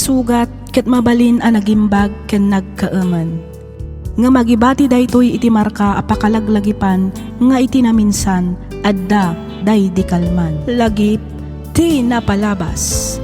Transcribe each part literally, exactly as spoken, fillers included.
Sugat ket mabalin a nagimbag ken nagkaemen. Ngem agibati daytoy iti marka a pakalaglagipan nga iti naminsan, adda daydi kalman. Lagip ti napalabas.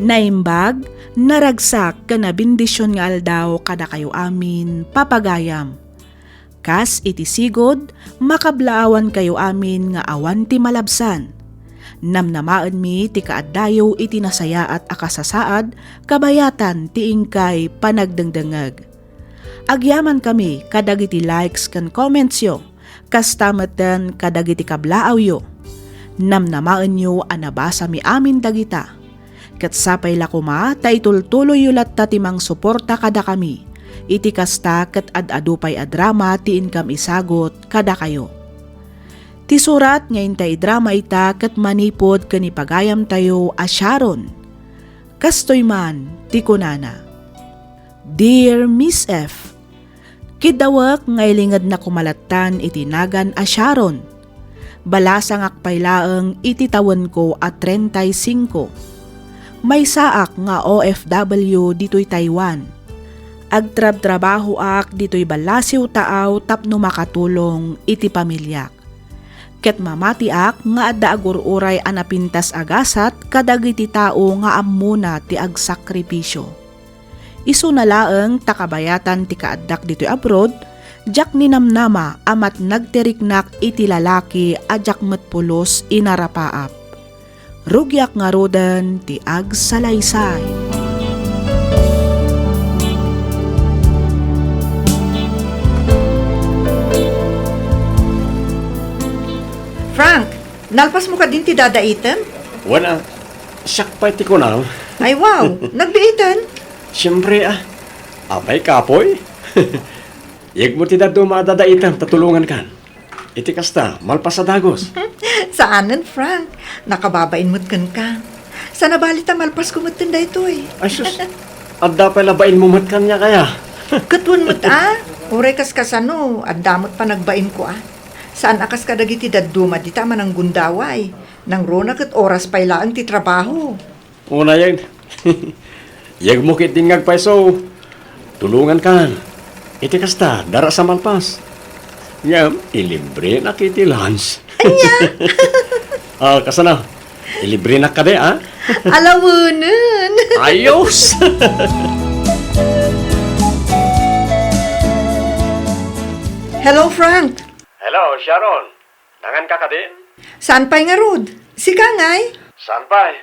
Naimbag, naragsak ken nabendision nga aldaw kadakayo amin, papagayam. Kas iti sigud, makablaawankayo amin nga awan ti malabsan. Namnamaenmi ti kaaddayo iti nasayaat a kasasaad kabayatan ti inkay panagdengdengngeg. Agyamankami kadagiti likes ken commentsyo, kasta metten kadagiti kablaawyo. Namnamaenyo a nabasami amin dagita. Ket sapay la koma ta itultuloyyo latta ti mangsuporta kadakami. Iti kasta ket ad-adu pay a drama ti inkam isagut kadakayo. Ti surat nga intay idrama ita ket manipud ken ni pagayamtayo a Sharon. Kastoy man ti kunana, Dear Miss F, kiddawek nga ilingedna koma lattan iti nagan a Sharon. Balasangak pay laeng iti tawenko a treinta y cinco. Maysaak nga O F W ditoy Taiwan. Agtrabtrabahoak ditoy ballasiw taaw tapno makatulong iti pamiliak. Ket mamatiak nga adda agur-uray a napintas a gasat kadagiti tao nga ammona ti agsakripisio. Isuna laeng ta kabayatan ti kaaddak ditoy abroad, diak ninamnama a matnag ti riknak iti lalaki a diak met pulos inarapaap. Rugiak ngaruden ti agsalaysay. Frank, nalpasmo kadin ti dadaitem? Wen a, siak pay ti kunam. Ay, wow! Nagbiiten? Siempre, a. Apay, kapoy? Yegmo ti dadduma a dadaitem ta tulongankan. Iti kasta, malpas a dagus. Saanen, Frank. Nakababain met kenka. Sana bali ta malpasko metten daytoy. Ay, sus. Adda pay la bainmo met kaniak aya. Ket wen met a. Uray kas kasano, adda met panagbainko a. Saan a kas kadagiti dadduma dita a mananggundaway. Nangruna ket oras pay laeng ti trabaho. Unayen. Yegmo ketdin nga agpayso. Tulongankan. Iti kasta, dara sa malpas. Ngem, ilibrenak iti lunch. Ania? Ah, kasano? Ilibrenak kadi, a? Alawenen. Ayos! Hello, Frank. Hello, Sharon. Nanganka kadin? Saan pay ngarud? Sika ngay? Saan pay?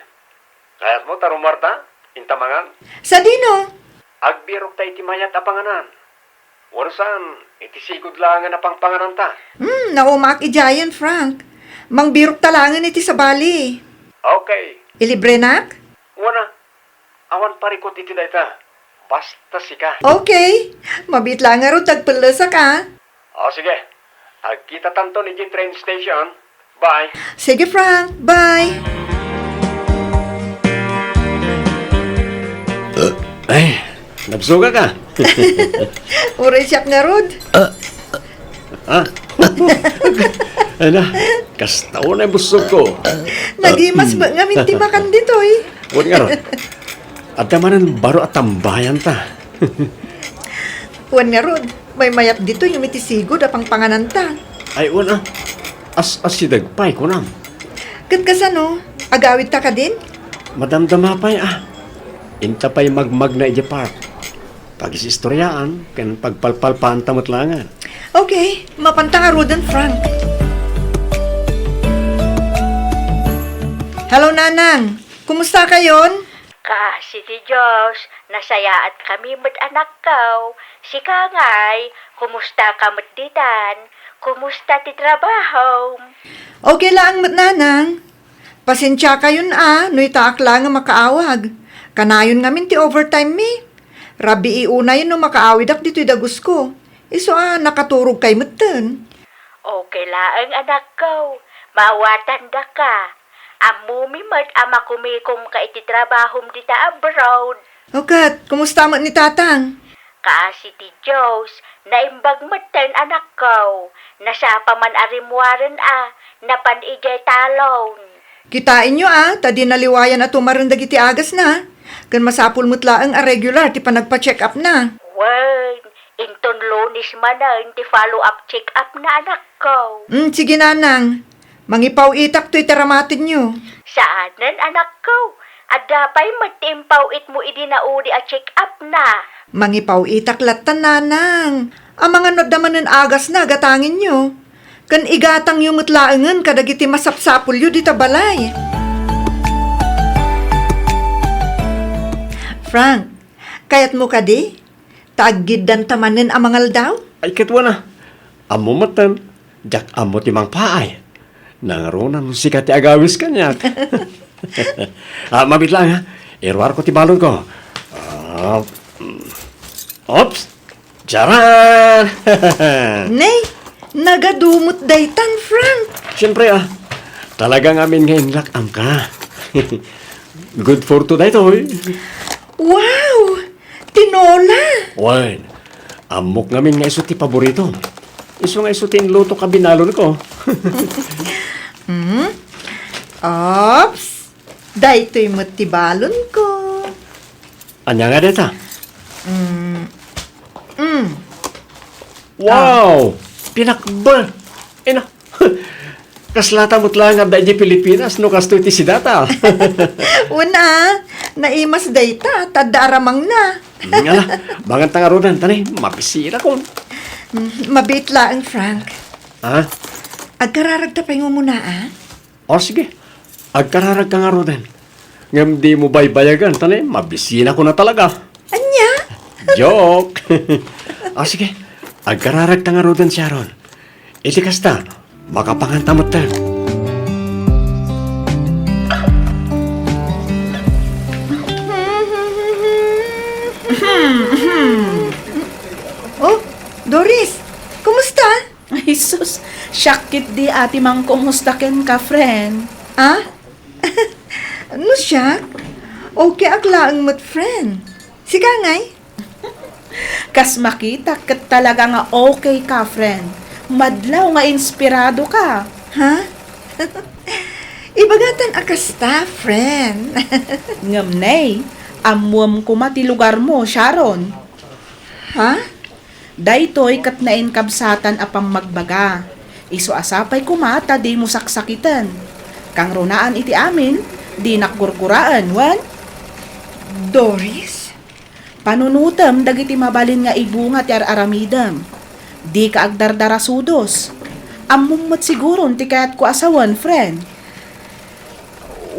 Kayatmo ta rumuarta? Inta mangan? Sadino? Agbirokta iti mayat a panganan. Wenno saan, iti sigud laengen a pangpangananta. Hmm, naumaak idiayen, Frank. Mangbirokta laengen iti sabali. Okay. Ilibrenak? Wen a. Awan parikut iti dayta. Basta sika. Okay. Mabiit laeng ngarud ta agpellesak a. O, sige. Agkitatanton idiay train station. Bye. Sige, Frank. Bye. Ay, nabsogak a. Uray siak ngarud. Ah. Ay na, kasta unay busogko. Nagimas met ngamin ti makan ditoy. Wen ngarud. Adda manen baro a tambayanta. Wen ngarud, maymayat ditoy ngem iti sigud a pangpangananta. Ay, wen a. As-asideg pay, kunam. Ket kasano? Agawidta kadin? Madamdama pay a. Inta pay magmagna idiay park. Pagis-istoriaan ken pagpalpalpaanta met laengen. Okay, mapanta ngaruden, Frank. Hello, Nanang. Kumusta kayon? Kaasi ti Dios, nasayaat kami met, anakko. Sika ngay, kumusta ka met ditan? Kumusta ti trabahom? Okay laeng met, Nanang. Pasensia kayon a no itaak laeng a makaawag. Kanayon ngamin ti overtime mi. Rabii unayen no makaawidak ditoy dagusko. Isu a nakaturogkay metten. Okay laeng, anakko. Maawatandaka. Ammomi met a makumikomka iti trabahom dita abroad. O ket, kumusta met ni Tatang? Kaasi ti Dios, naimbag metten, anakko. Nasapa man a rimmuaren a, napan idiay talon. Kitaenyo a, ta di naliwayan a tumaren dagiti agasna. Ken masapul met laeng a regular ti panagpa-check-upna. Wen, inton Lunes manen ti follow-up check-upna, anakko. Mm, sige, nanang. Mangipaw-itak toy taramatenyo. Saanen, anakko. Adda pay met ti impaw-itmo idi naudi a check-upna. Mangipaw-itak latta, nanang. Amangan no adda manen agasna, gatangenyo. Ken igatangyo met laengen kadagiti masapsapulyo dita balay. Frank, kayatmo kadi? Ta aggiddanta manen a mangaldaw? Ay, ket wen a. Ammo metten, diak ammo ti mangpaay. Nangruna no sika ti agawis kaniak. Ah, mabiit laeng, ha? Iruarko ti balonko. Ah, mm. Oops! Charan! Nay, nagadu met daytan, Frank. Siyempre, ah. Talaga ngamin nga inlak-am ka. Good for two daytoy. Wow! Tinola! Wen, ammok ngamin nga isu ti paboritom. Isu nga isu ti inlutok a binalonko. Hmm? Oops! Daytoy met ti balonko. Ania nga dayta? Mm. Mm. Wow! Pinakbet! Ina, kaslata met laeng adda idiay Pilipinas no kastoy ti sidata. Wen a, naimas dayta, ta adda aramangna. Ngala, banganta ngaruden, ta ne, mabisinakon. Mm, mabiit laeng, Frank. Ha? Agkararagta pay ngungunaak? O, sige. Agkararagka ngaruden. Ngem dimo baybayagan, ta ne, mabisinakon a talaga. Ania? Joke. O, sige. Agkararagta ngaruden, Sharon. Iti kasta, makapanganta metten. Oh, Doris, kumusta? Ay, sus, siak ketdi a ti mangkumusta kenka, friend. Ah? No siak? Okay ak laeng met, friend. Sika ngay? Kas makitak ket talaga nga okay ka, friend. Madlaw nga inspirado ka. Ha? Ibagatan a kasta, friend. Ngem ne, ammuem koma ti lugarmo, Sharon. Ha? Daytoy ket nainkabsatan a pammagbaga. Isu a sapay koma ta dimo saksakiten. Kangrunaan iti amin, dinak gurguraen, wen? Doris? Panunotem dagiti mabalin nga ibunga ti ar-aramidem. Dika agdardarasudos. Ammom met siguron ti kayatko a sawen, friend.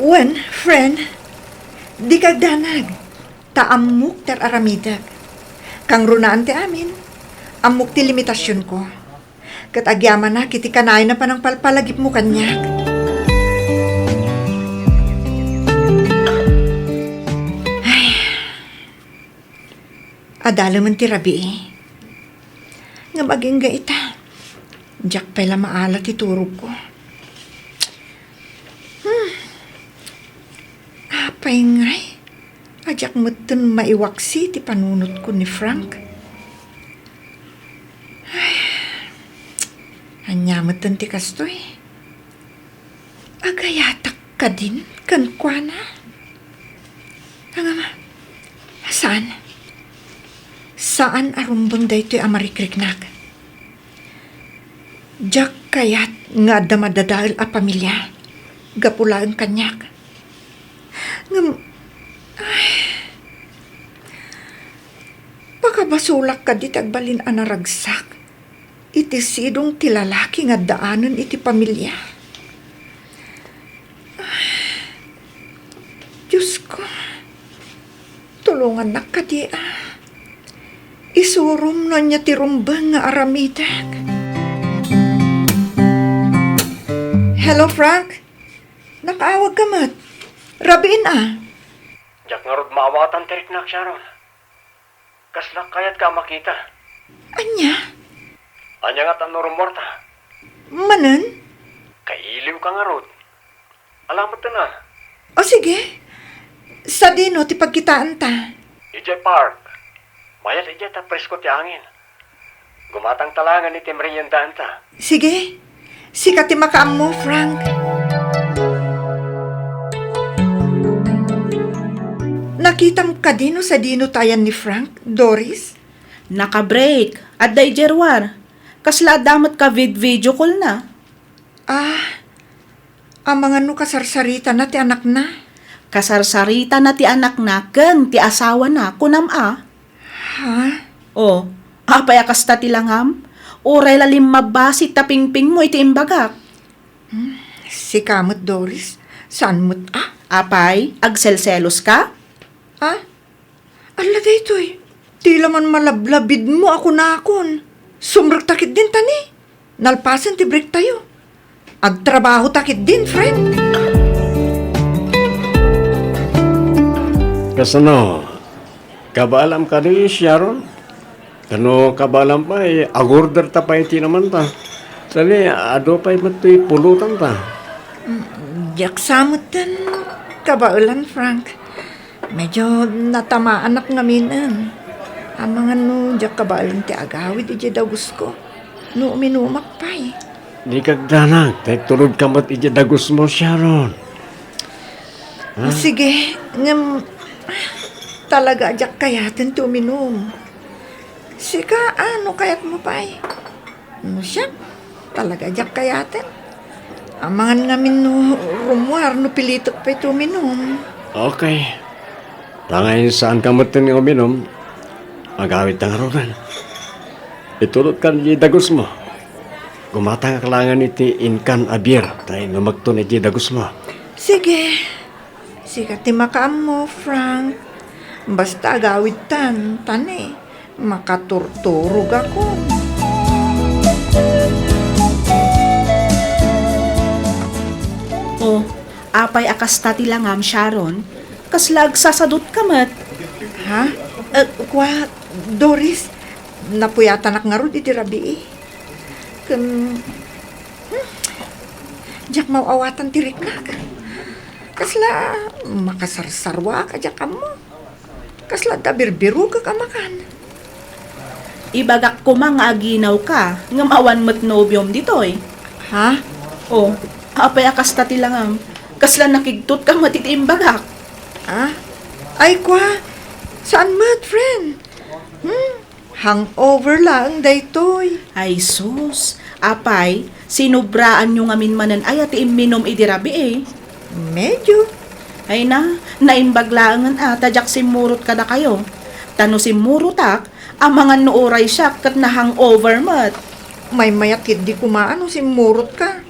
Wen, friend, dika agdanag. Ta ammok ti ar-aramidek. Kangrunaan ti amin, ammok ti limitasionko. Ket agyamanak iti kanayon a panangpalpalagipmo kaniak. Ay, adalemen ti rabii. Ngem agingga ita, diak pay la maala ti turogko. Hmm. Apay ngay a diak metten maiwaksi ti panunotko ni Frank? Ay, ania metten ti kastoy? Agayatak kadin kenkuana? Ngem, saan. Saan a rumbeng daytoy a marikriknak. Diak kayat nga adda madadael a pamilia gapu laeng kaniak. Ngem, ay, pakabasolak kadi ti agbalin a naragsak iti sidong ti lalaki nga addaanen iti pamilia. Ay, Diosko, tulongannak kadi a isurom no ania ti rumbeng nga aramidek. Hello, Frank? Nakaawagka met. Rabiin a. Diak ngarud maawatan ti riknak, Sharon. Kasla kayatka a makita. Ania? Ania ngata no rummuarta? Manen? Kailiwka ngarud. Ala metten a. O sige. Sadino ti pagkitaanta? Idiay park. Mayat idiay ta presko ti angin. Gumatangta laengen iti meriendaanta. Sige. Sika ti makaammo, Frank. Nakitam kadi no sadino ti ayan ni Frank, Doris? Naka-break. Adda idiay ruar. Kasla adda met ka vid-video call na. Ah, amangan no kasarsaritana ti anakna? Kasarsaritana ti anakna ken ti asawana, kunam a? Ha? O, apay a kasta ti langam? Uray la limmabasi ta pingpingmo iti imbagak. Hmm, sika met, Doris. Saan met a? Apay, agselselos ka? Ah? Alla daytoy, ti la man malablabidmo a kunakon. Sumrekta ketdin tani. Nalpasen ti breaktayo. Agtrabahota ketdin, friend. Kasano? Kabaalam kadi, Sharon? Kano kabaalam pay, agorder ta pay ti namanta. Sali, adu pay met toy pulotanta. Mm, diak sa metten kabaelan, Frank. Medyo natamaanak ngaminen. Amangan no diak kabaelan ti agawid idiay dagusko no uminumak pay. Dika agdanag, ta itulodka met idiay dagusmo, Sharon. Ha? Sige, ngem talaga a diak kayaten ti uminum. Sika, ano kayatmo pay? No siak, talaga diak kayaten. Amangan ngamin no rummuar no pilitek pay ti uminum. Okay. Tangay saanka metten nga uminum, agawidta ngaruden. Itulodkan idiay dagusmo. Gumatangak laengen iti inkan a beer, ta inumekton idiay dagusmo. Sige. Sika ti makaammo, Frank. Basta agawidtan, tani, makaturturogak. O, apay a kasta ti langam, Sharon? Kasla agsasadutka met? Ha? Eh, kua, Doris, napuyatanak ngarud iti rabii. Ken, hmm, diak maaw-awatan ti riknak. Kasla makasarsaruak a diak ammo. Kasla adda birbirokek a makan. Ibagak koma nga aginawka, ngem awan met nobiom ditoy. Ha? O, apay a kasta ti langam? Kasla nakigtotka met iti imbagak. Ah? Ay, kua, saan met, friend? Hmm? Hangover laeng daytoy. Ay sus, apay, sinubraanyo ngamin manen aya ti imminum idi rabii? Medyo. Ay na, naimbag laengen a ta diak simmurot kadakayo. Ta no simmurotak, amangan no uray siak ket na-hangover met. Maymayat ketdi koma a no simmurotka.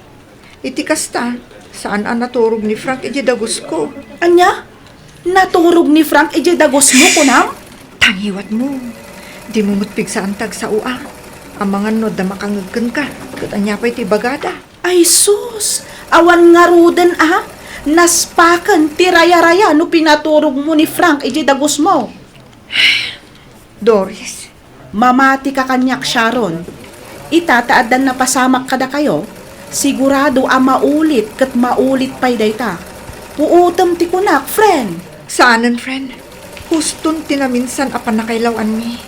Iti kasta, saan a naturog ni Frank idiay dagusko. Ania? Naturog ni Frank idiay dagusmo, kunam? Tangiwatmo. Dimo met pigsaan ti agsao a. Amangan no adda makangngeg kenka, ket ania pay ti ibagada? Ay sus! Awan ngaruden a! Naspaken ti rayaraya no pinaturogmo ni Frank idiay dagusmo. Doris. Mamatika kaniak, Sharon. Ita ta addan napasamak kadakayo, sigurado a maulit ket maulit pay dayta. Puotem ti kunak, friend. Saanen, friend. Huston ti naminsan a pannakailaw-anmi.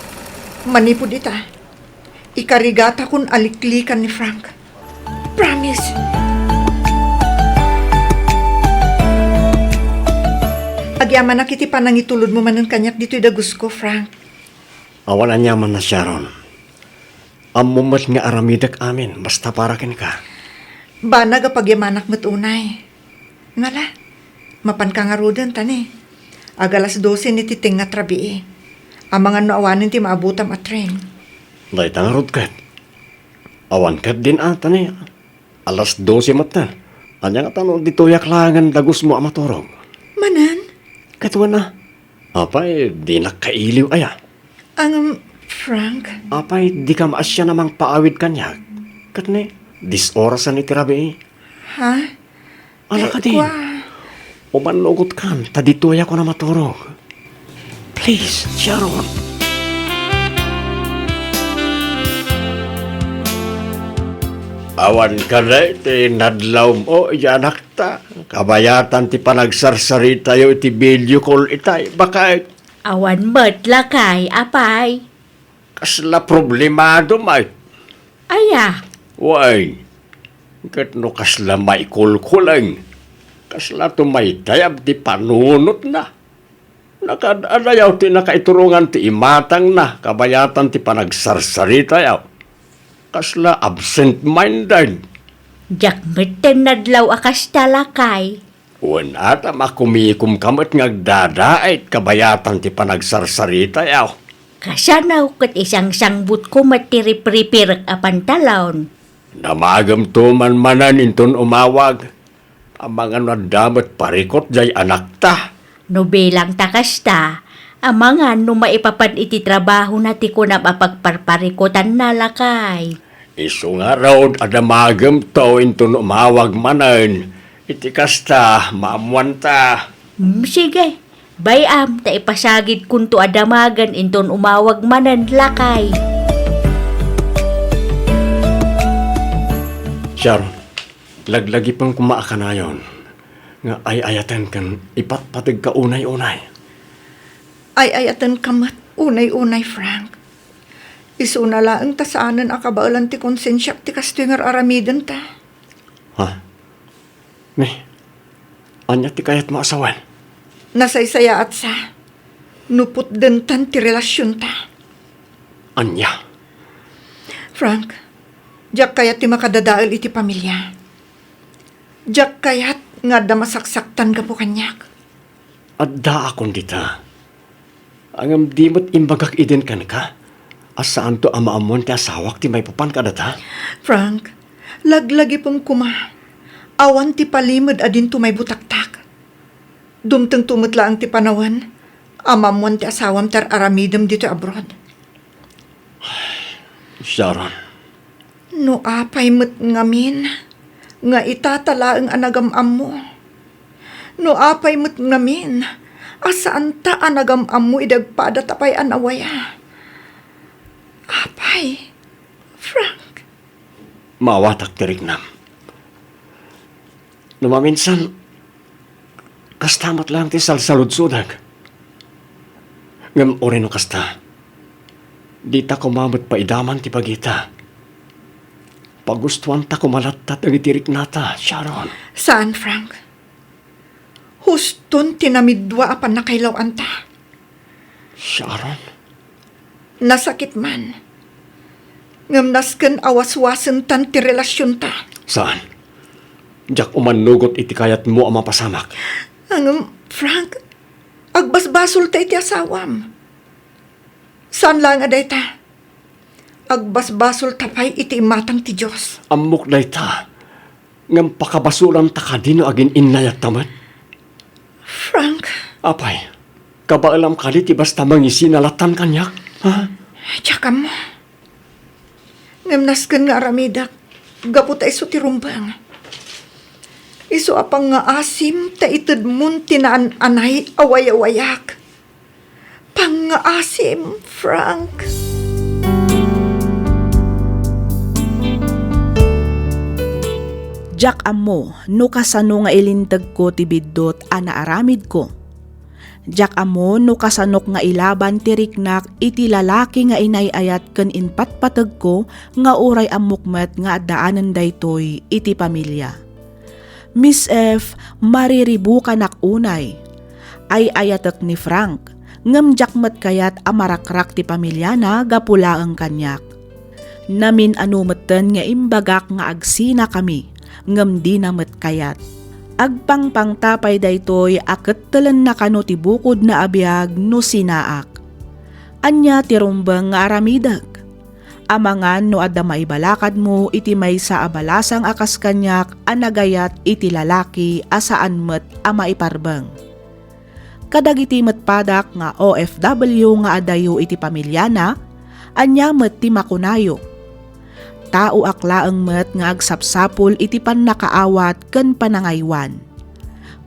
Manipud ita, ikarigatakon a liklikan ni Frank. Promise. Agyamanak iti panangitulodmo manen kaniak ditoy dagusko, Frank. Awan aniamanna, Sharon. Ammom met nga aramidek amin, basta para kenka. Banag a pagyamanak met unay. Ngala, mapanka ngaruden, tani. Ag-alas dose ni ti tengnga ti rabii. Amangan no awanen ti maabutam a train. Dayta ngarud ket. Awan ketdin a, tani. Alas dose met. Ania ngata no ditoyak laengen dagusmo a maturog? Manen? Ket wen a. Apay, dinak kailiw aya? Ngem, Frank. Apay, dika maasian a mangpaawid kaniak? Ket ni, dies orasen iti rabii. Ha? Ala, eh, kadi. Kua. Umannugotkan, ta ditoyak a maturog. Please, Sharon. Awan kadi ti nadlawmo, o, ya anakta. Kabayatan ti panagsarsaritayo iti video call itay, bakay. Awan met, lakay, apay. Kasla problemado met. Aya? Wen, ket no kasla maikulkuleng, kasla tumaytayab ti panunotna. Nakaad-adayaw ti nakaiturongan ti imatangna kabayatan ti panagsarsaritayaw. Kasla absent-minded. Diak metten nadlaw a kasta, lakay. Wen, ata makumikomka met nga agdadaet kabayatan ti panagsarsaritayaw. Kasano ket isangsangbutko met ti ripripirek a pantalon? Damagemto man manen inton umawag. Amangan no adda met parikut jay anakta. No bilangta kasta, amangan no maipapan iti trabahona ti kunam a pagparparikutanna, lakay. Isu ngarud a damagemto inton umawag manen. Iti kasta, maammuanta. Mm, sige. Bay-am ta ipasagidkonto a damagen inton umawag manen, lakay. Sharon, laglagipen koma a kanayon nga ay-ayaten ken ipatpategka unay-unay. Ay-ayatenka met unay-unay, Frank. Isuna laeng ta saanen a kabaelan ti konsensiak ti kastoy nga ar-aramidenta. Ha? Ni, ania ti kayatmo a sawen? Nasaysayaatsa no putdentan ti relasionta. Ania? Frank, diak kayat ti makadadael iti pamilia. Diak kayat nga adda masaksaktan gapu kaniak. Addaakon dita. Ngem di met imbagak idin kenka a saanto a maammuan ti asawak ti maipapan kadata? Frank, laglagipen koma. Awan ti palimed a dinto maibutaktak. Dumtengto met laeng ti panawen a maammuan ti asawam ti ar-aramidem ditoy abroad. Sharon. No apay met ngamin nga itata laeng a nagam-ammo. No apay met ngamin a saanta a nagam-ammo idi agpadata pay a nawaya. Apay, Frank. Maawatak ti riknam. No maminsan, kasta met laeng ti salsaludsodek. Ngem uray no kasta, dita koma met paidaman ti bagita. Pagustuanta koma latta dagiti riknata, Sharon. Saan, Frank. Huston ti namiddua a pannakailaw-anta. Sharon? Nasakit man. Ngem nasken a waswasentan ti relasionta. Saan? Diak umannugot iti kayatmo a mapasamak. Ngem, Frank, agbasbasolta iti asawam. Saan laeng a dayta. Agbasbasolta pay iti imatang ti Dios. Ammok dayta. Ngem pakabasolanta kadi no agin-innayatta met? Frank. Apay, kabaelam kadi ti basta mangisina lattan kaniak? Ha? Diak ammo. Ngem nasken nga aramidek, gapu ta isu ti rumbeng. Isu a pangngaasim ta itedmon ti naan-anay a wayawayak. Pangngaasim, Frank. Diak ammo no kasano nga ilintegko ti biddut a naaramidko. Diak ammo no kasanok nga ilaban ti riknak iti lalaki nga inay-ayat ken impatpategko nga uray ammok met nga addaanen daytoy iti pamilia. Miss F, mariribukanak unay. Ay-ayatek ni Frank, ngem diak met kayat a marakrak ti pamiliana gapu laeng kaniak. Namin-ano metten nga imbagak nga agsinakami, ngem dina met kayat. Agpangpangta pay daytoy a kettelenna kano ti bukodna a biag no sinaak. Ania ti rumbeng nga aramidek? Amangan no adda maibalakadmo iti maysa a balasang a kas kaniak a nagayat iti lalaki a saan met a maiparbeng. Kadagiti met padak nga O F W nga adayo iti pamiliana, ania met ti makunayo? Taoak laeng met nga agsapsapul iti pannakaawat ken panangaywan.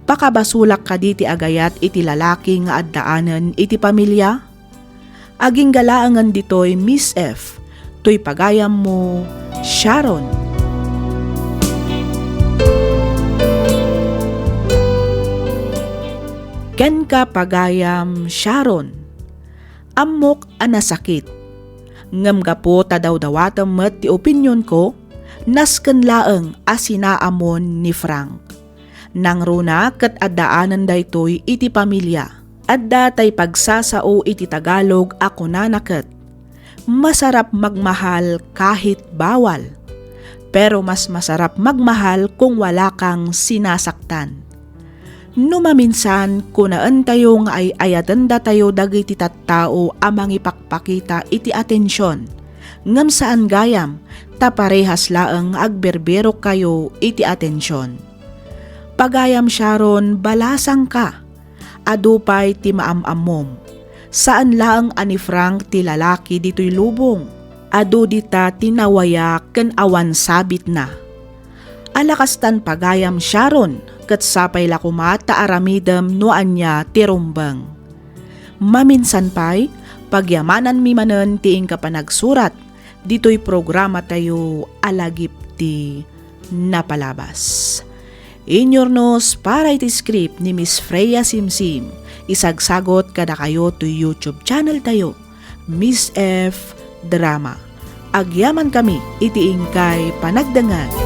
Pakabasolak kadi ti agayat iti lalaki nga addaanen iti pamilia? Agingga laengen ditoy, Miss F. Toy pagayammo, Sharon. Kenka, pagayam, Sharon. Ammok a nasakit. Ngem gapu ta dawdawatem met ti opinionko, nasken laeng a sinaammon ni Frank. Nangruna ket addaanen daytoy iti pamilia. Adda tay pagsasao iti Tagalog a kunana ket, "Masarap magmahal kahit bawal, pero mas masarap magmahal kung wala kang sinasaktan." No maminsan, kunaentayo nga ay-ayatendatayo dagiti tattao a mangipakpakita iti atension, ngem saan gayam ta parehas laeng nga agberbero kayo iti atension. Pagayam Sharon, balasangka. Adu pay ti maam-ammom. Saan laeng a ni Frank ti lalaki ditoy lubong. Adu dita ti nawaya ken awan sabitna. Ala kastan pagayam Sharon, ket sapay la koma ta aramidem no ania ti rumbeng. Maminsan pay, pagyamananmi manen ti inka panagsurat ditoy programa tayo a lagip ti napalabas. Inyurnos para iti script ni Miss Freya Simsim, isagsagot kadakayo toy YouTube channel tayo, Miss F Drama. Agyaman kami iti inkay panagdengngeg.